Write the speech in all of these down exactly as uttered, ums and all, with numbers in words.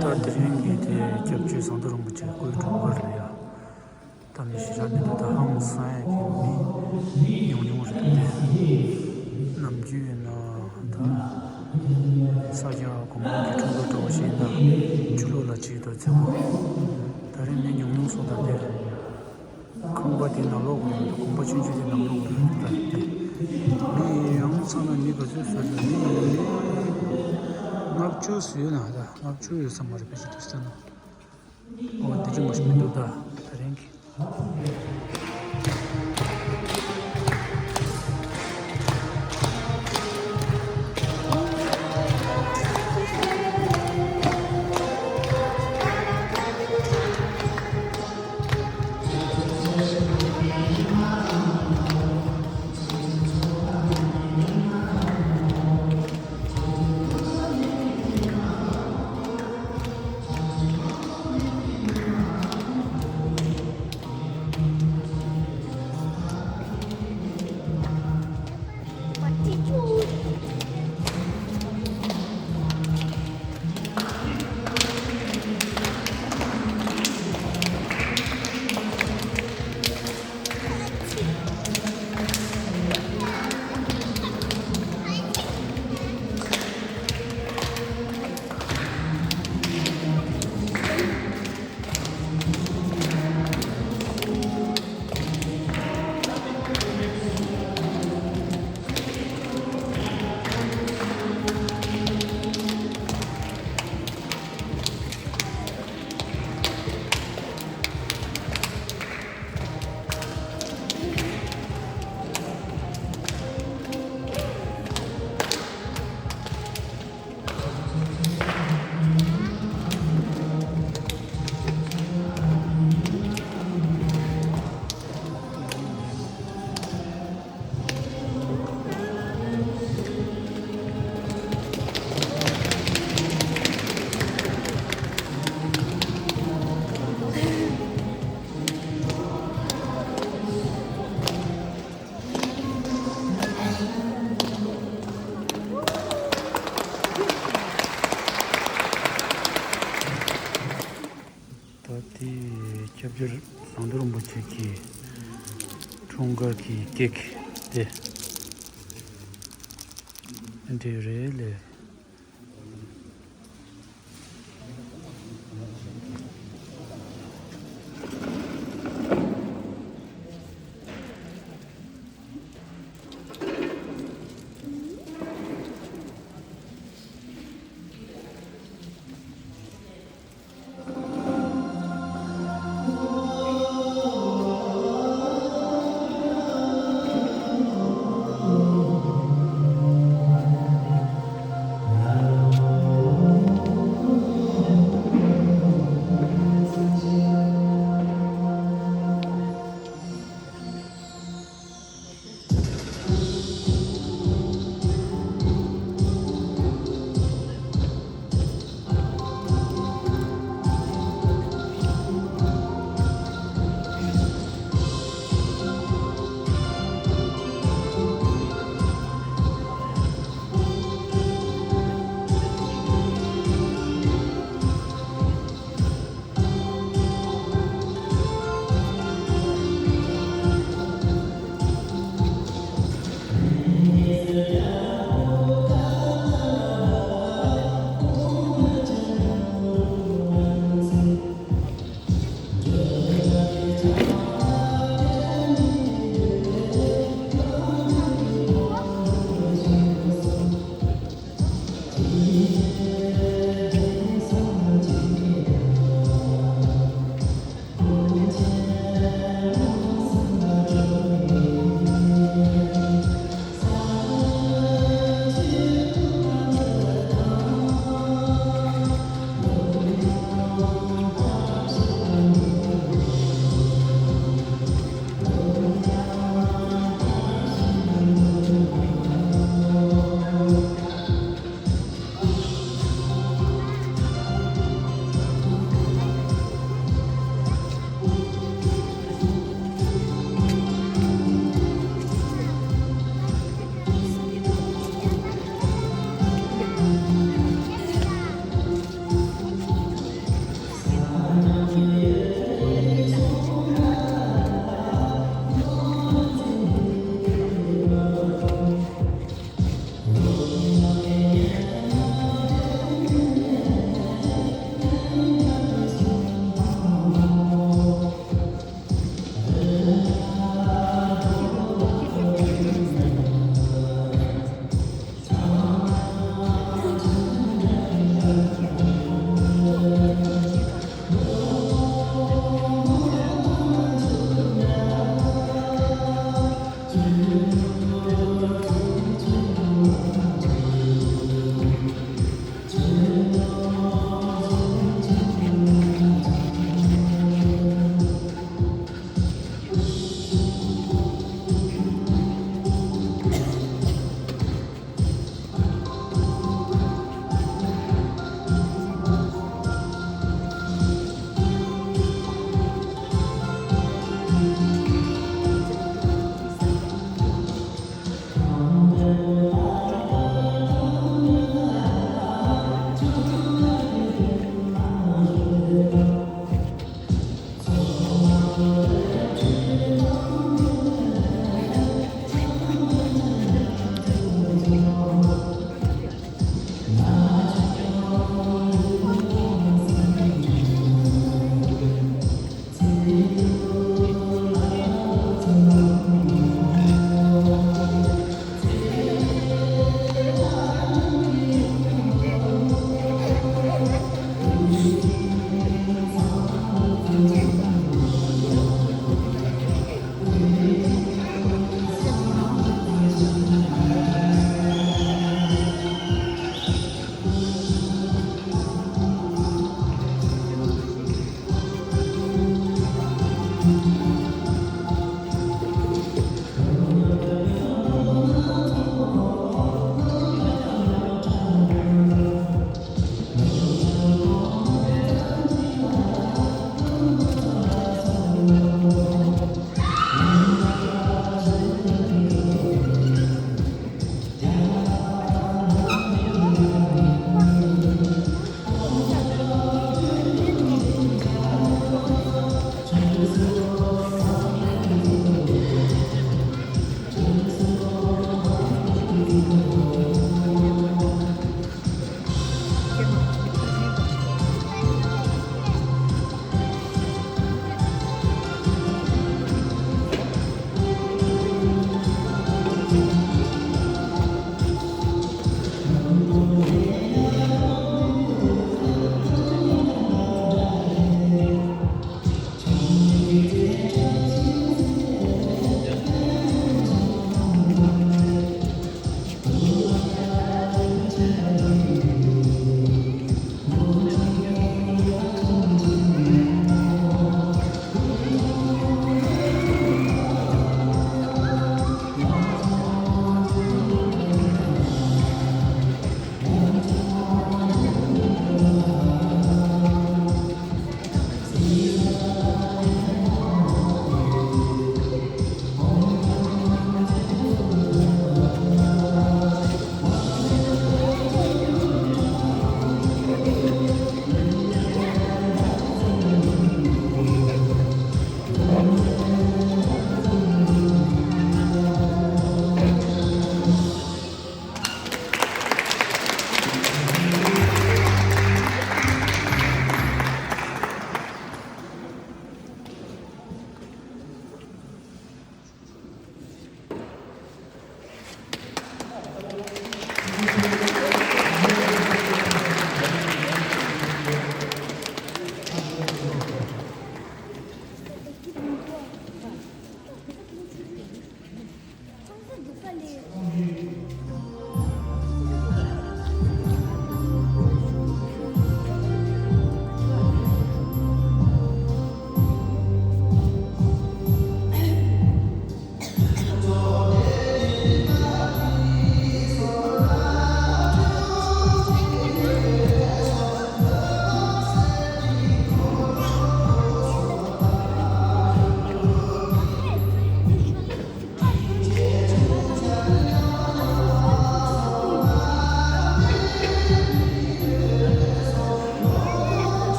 ད་དེ་རིང་གི་དེ་སྐྱབས་རྗེ་ཟམ་གདོང་རིན་པོ་ཆེ་སྐུའི་འཁྲུངས་སྐར་ལ་ཡ། ད་མི་ཞེ་དྲག་མི་འདུག་ད་ཧང་སང་ཡ་གི་མི་ཉུང་ཉུང་རེད་དེ། ནམ་རྒྱུན་ཡིན་ན་ད་ས་སྐྱ་གོང་མ་གི་འཁྲུངས་སྐར་འདྲ་བོ་ཞིག་ཡིན་ན་ཆུ་ལོག་ལ་གཅིག་དང་ཚེ་སྒོ། ད་རིང་མི་ཉུང་ཉུང་སོང་ད་དེ། ཁང་པ་དེ་ནང་ལོགས་གོ་རེད། གོམ་པ་ཆུང་ཆུང་དེ་ནང་ལོགས་གོ་རེད། ད་དེ་མི་ཡང་ཚང་མ་མི་ག་ཚོད་བཟོས་ད་མི་ལྔ་བཅུ་ཟིན་ན་ད་ལྔ་བཅུ་ཡོད་ས་མ་རེད། དཔེ་ཆ་དེ་ས་ན། འོ་དེ་ཅུང་མ་ཞིག་མི་འདུག་ད་ད་རིང་གི། ད་ལྟའི་སྐྱབས་རྗེ་ཟམ་གདོང་རིན་པོ་ཆེ་གི་འཁྲུངས་སྐར་གྱི་ཀེག་དེ་འདི་རེད་ལས།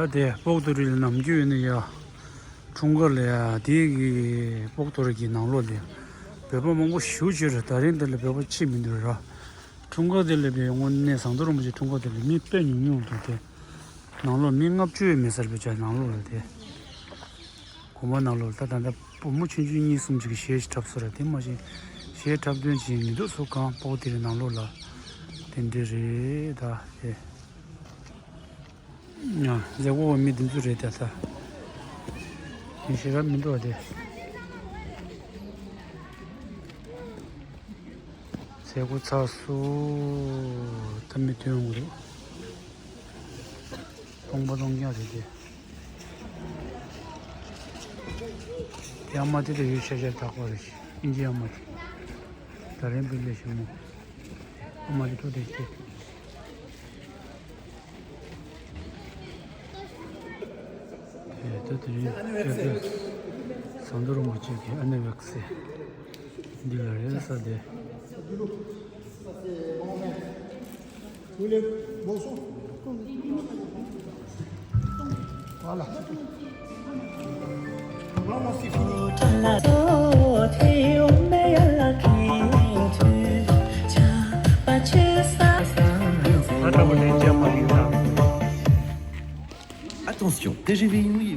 ད་དེ་སྤོག་ཏོ་རི་ལ་ནམ་རྒྱུན་ཡོད་ནི་ཡ། འཁྲུངས་སྐར་ལ་ཡ་དེ་གི་སྤོག་ཏོ་རི་གི་ནང་ལོགས་ལ་བོད་པ་མང་པོ་ཞེ་པོ་ཅིག་རེད། ད་རིང་འདི་ལ་བོད་པ་ཕྱིན་མི་འདུག་ར། འཁྲུངས་སྐར་དེ་ལ་བའི་དངོས་གནས་ཟམ་གདོང་རིན་པོ་ཆེ་འཁྲུངས་སྐར་དེ་ལ་མི་དཔེ་ཉུང་ཉུང་འདུག་སྟེ། ནང་ལོགས་མི་ལྔ་བཅུ་ཡས་མེད་ས་རེད་པ། ཅིག་ནང་ལོགས་ལ་དེ། དགོན་པ་ནང་ལོགས་ལ་ད་ད་ལྟ་བུ་མོ་ཆུང་ཆུང་གཉིས་གསུམ་ཅིག་གིས་གཞས་ཤིག་འཁྲབ་སོང་ར། དེ་མ་གཞི་གཞས་འཁྲབ་སྟོན་བྱེད་མི་འདུག་སོ་གང་། སྤོག་ཏོ་རི་ནང་ལོགས་ལ་དེ་འདྲ་རེད་ད་དེ། ཡང་མཛད་སྒོ་བ་མི་འདི་ཚོ་རེད་ད་ལྟ། དེ་ཞེ་དྲག་མི་འདུག་བ་དེ། མཛད་སྒོ་ཚར་སོང་། ད་མི་ཐོན་འོང་རེད། སྟོང་པ་སྟོང་རྐྱང་རེད་དེ། དེ་ཨ་མ་དེ་ལ་ཡོད་ཤ་ཤ་དག་པ་རེད། ཨིན་ཇི་ཨ་མ་དེ། ད་རིང་བུ་ལས་ཞིག་མོ། ཨ་མ་དེ་ཐུག་དེ་ཤེས། ད་དེ་རིང་སྐྱབས་རྗེ་ཟམ་གདོང་རིན་པོ་ཆེ་གི་ཨ་ནེ་བེག་སི་འདི་ལ་རེད་ས་དེ། Voilà. Vraiment, c'est fini. Attention, T G V Inouï.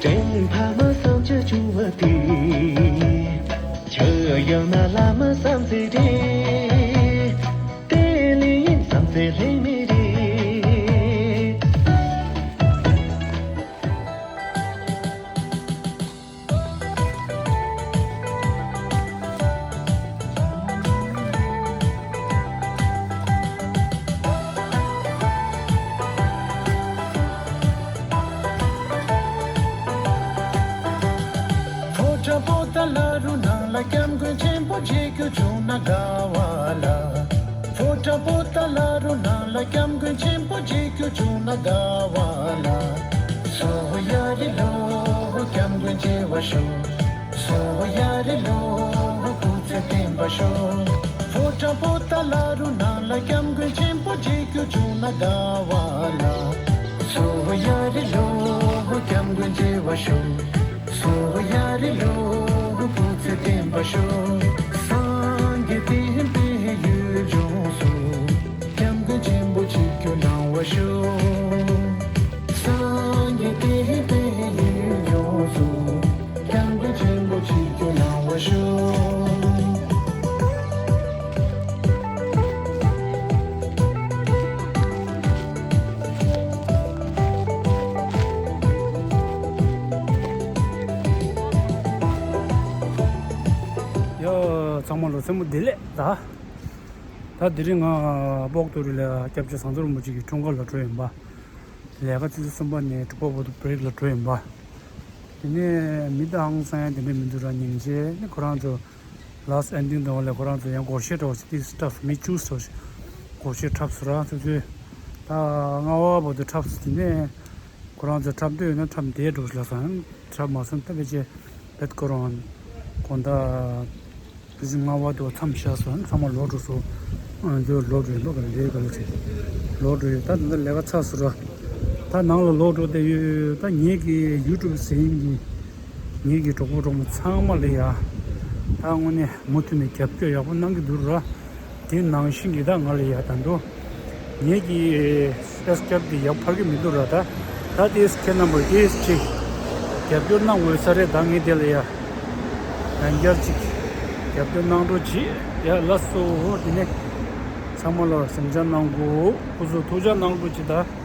དྲན་ཕ་མ་བསམ་བྱ་བྱུང་བ་དེ། ཆོས་ཡང་ན་བླ་མ་བསམ་ཚེ་རེད། དེ་ལས་ཡིན་བསམ་ཚེ་ལྷད་མེད་རེད། ཕོ་བྲང་པོ་ཏཱ་ལ་རུ་ནང་ལ་སྐྱབས་མགོན་ཆེན་པོ་མཇལ་རྒྱུ་བྱུང་ན་དགའ་བ་ལ། ཕོ་བྲང་པོ་ཏཱ་ལ་རུ་ནང་ལ་སྐྱབས་མགོན་ཆེན་པོ་མཇལ་རྒྱུ་བྱུང་ན་དགའ་བ་ལ། སོ་ཡ་རི་ལོ་སྐྱབས་མགོན་མཇལ་བར་ཤོག་སོ་ཡ་རི་ལོ་སྐུ་ཚེ་བརྟན་པར་ཤོག་ཕོ་བྲང་པོ་ཏཱ་ལ་རུ་ནང་ལ་སྐྱབས་མགོན་ཆེན་པོ་མཇལ་རྒྱུ་བྱུང་ན་དགའ་བ་ལ། སོ་ཡ་རི་ལོ་སྐྱབས་མགོན་མཇལ་བར་ཤོག་སོ་ཡ་རི་ལོ་སྐུ་ཚེ་བརྟན་པར་ཤོག་སངས་རྒྱས་བསྟན་པའི་ཡུལ་ལྗོངས་སུ། སྐྱབས་མགོན་ཆེན་པོ་མཆིས་རྒྱུ་གནང་བར་ཤོག་སངས་རྒྱས་བསྟན་པའི་ཡུལ་ལྗོངས་སུ། སྐྱབས་མགོན་ཆེན་པོ་མཆིས་རྒྱུ་གནང་བར་ཤོག་ཡ། ཚང་མ་ལ་མཚན་མོ་བདེ་ལེགས། ད་ད་དེ་རིང་ང་སྤོག་ཏོ་རི་ལ་སྐྱབས་རྗེ་ཟམ་གདོང་རིན་པོ་ཆེ་གི་འཁྲུངས་སྐར་ལ་འགྲོ་ཡིན་པ། ལས་ཀ་ཆུ་ཚོད་གསུམ་པ་ནས་དྲུག་པ་བར་དུ་བྷི་རེག་ལ་འགྲོ་ཡིན་པ། དེ་ནས་མི་དང་ཧང་སང་ཡང་དེ་འདྲ་མི་འདུག་ར། སྙིང་རྗེ་ནི་ཁོ་རང་ཚོ་ལཱ་སི་ཊི་ཨེན་ཌིང་དང་པོ་ལ་ཁོ་རང་ཚོ་ཡང་སྒོར་གཞས་འདྲ་བོ་ཞིག་དེ་སི་ཊབ་མི་ཅུ་སི་འདྲ་བོ་ཞིག་སྒོར་གཞས་འཁྲབ་སོང་ར། ཚོ་ཚོས་ད་ལྔ་པ་བར་དུ་འཁྲབ་སོང་། དེ་ནས་ཁོ་རང་ཚོ་འཁྲབ་འདོད་ཡོད་ན་འཁྲབ་བསྡད་འགྲོ་ལབ་སོང་། འཁྲབ་མ་སོང་ད་ཕལ་ཆེར་བེད་ཁོ་རང་དགོང་དག་ཕལ་ཆེར་ལྔ་པ་དུ་མཚམས་བཞག་སོང་། ཚང་མ་ལོག་འགྲོ་སོང་། ཨ་ཚོ་ལོག་འགྲོ་ཡིན་པ་ག་ལེ་ག་ལེ་བྱས་ལོག་འགྲོ་ཡོད། ད་ད་ལྟ་ལས་ཀ་ཚར་སོང་ར། ད་ནང་ལ་ལོག་འགྲོ་བསྡད་ཡོད། ད་ངེད་ཀྱི་ཡུ་ཊུབ་གཟིགས་མཁན་གྱི་ངེད་ཀྱི་གྲོགས་པོ་གྲོགས་མོ་ཚང་མ་ལ་ཡ། ད་དངོས་གནས་མུ་མཐུད་ནས་རྒྱབ་སྐྱོར་ཡག་པོ་གནང་གི་འདུག་ར། དེ་ནང་བཞིན་གྱི་ད་ང་ལ་ཡ་ད་འགྲོ། ངེད་ཀྱི་ཨེ་སི་ཁེབ་དེ་ཡག་ཕར་གི་མི་འདུག་ར། ད་ད་དེ་ཨེ་སི་ཁེ་ནམ་བར་དེ་ཨེ་སི་ཅིག་རྒྱབ་སྐྱོར་གནང་དགོས་ས་རེད། ད་ངས་དེ་ལ་ཡ་ཡང་བསྐྱར་ཅིག་རྒྱབ་སྐྱོར་གནང་རོགས་གྱིས། ཡ་ལགས་སོ། དེ་ནས་ཚང་མ་ལ་སེམས་ཆུང་གནང་དགོས། སྐུ་གཟུགས་ཐུགས་ཅག་གནང་རོགས་གྱིས་ད།